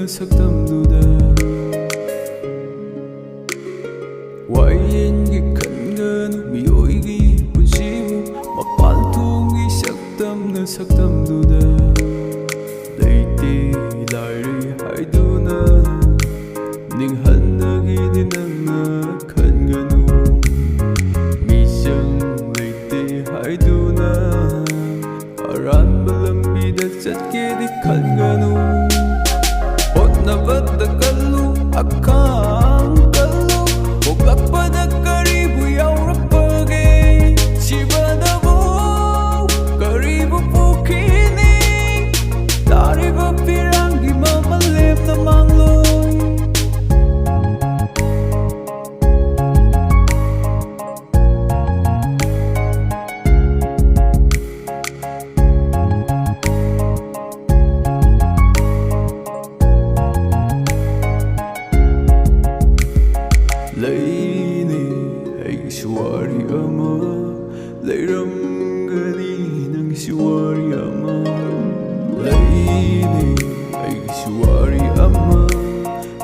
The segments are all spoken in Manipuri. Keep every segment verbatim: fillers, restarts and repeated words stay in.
ꯁꯛꯇꯝꯗꯨꯗ꯫ ꯋꯥꯌꯦꯜꯒꯤ ꯈꯟꯒꯅꯨ ꯃꯤꯑꯣꯏꯒꯤ ꯄꯨꯟꯁꯤꯕꯨ, ꯃꯄꯥꯟ ꯊꯣꯡꯒꯤ ꯁꯛꯇꯝꯅ ꯁꯛꯇꯝꯗꯨꯗ꯫ ꯂꯩꯇꯦ ꯂꯥꯏꯔꯩ ꯍꯥꯏꯗꯨꯅ ꯅꯤꯡꯍꯟꯅꯒꯤꯗꯤ ꯅꯪꯅ ꯈꯟꯒꯅꯨ꯫ ꯃꯤꯆꯪ ꯂꯩꯇꯦ ꯍꯥꯏꯗꯨꯅ ꯑꯔꯥꯟꯕ ꯂꯝꯕꯤꯗ ꯆꯠꯀꯦꯗꯤ ꯈꯟꯒꯅꯨ꯫ ꯍꯣꯠꯅꯕꯗ ꯀꯜꯂꯨ, ꯑꯈꯥꯡ ꯀꯜꯂꯨ꯫ ꯄꯣꯛꯂꯛꯄꯗ ꯀꯔꯤꯕꯨ ꯌꯥꯎꯔꯛꯄꯒꯦ? ꯁꯤꯕꯗꯕꯨ ꯀꯔꯤꯕꯨ ꯄꯨꯈꯤꯅꯤ? ꯇꯥꯔꯤꯕ ꯄꯤꯔꯥꯡꯒꯤ ꯃꯃꯜ ꯂꯦꯝꯅ ꯃꯥꯡꯂꯣꯏ꯫ ꯂꯩꯅꯤ ꯑꯩꯒꯤꯁꯨ ꯋꯥꯔꯤ ꯑꯃ, ꯂꯩꯔꯝꯒꯅꯤ ꯅꯪꯒꯤꯁꯨ ꯋꯥꯔꯤ ꯑꯃ꯫ ꯂꯩꯅꯤ ꯑꯩꯒꯤꯁꯨ ꯋꯥꯔꯤ ꯑꯃ,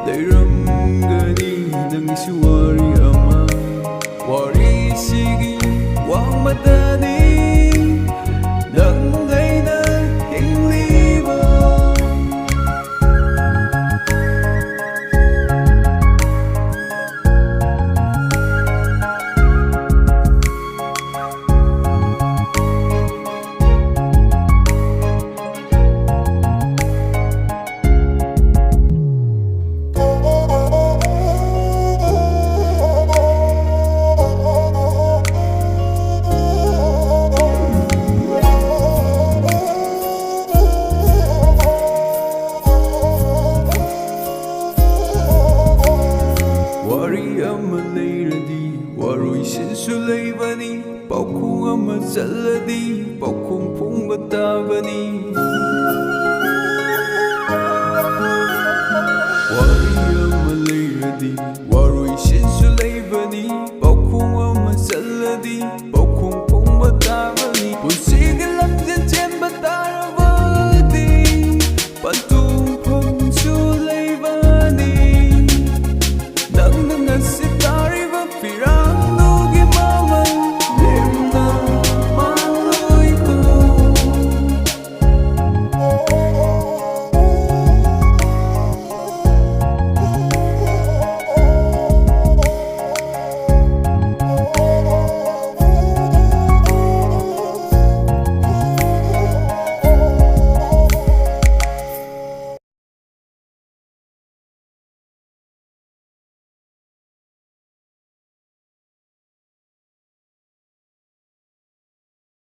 ꯂꯩꯔꯝꯒꯅꯤ ꯅꯪꯒꯤꯁꯨ ꯋꯥꯔꯤ ꯑꯃ꯫ ꯋꯥꯔꯤꯁꯤꯒꯤ ꯋꯥꯡꯃꯗꯅꯤ ꯅꯪ ꯑꯩꯅ ꯍꯤꯡꯂꯤꯕ꯫ ꯋꯥꯔꯤ ꯑꯃ ꯂꯩꯔꯗꯤ ꯋꯥꯔꯣꯏꯁꯤꯟꯁꯨ ꯂꯩꯕꯅꯤ꯫ ꯄꯥꯎꯈꯣꯡ ꯑꯃ ꯆꯜꯂꯗꯤ ꯄꯥꯎꯈꯣꯡ ꯐꯣꯡꯕ ꯇꯥꯕꯅꯤ꯫ ꯋꯥꯔꯤ ꯑꯃ ꯂꯩꯔꯗꯤ ꯋꯥꯔꯣꯏꯁꯤꯟ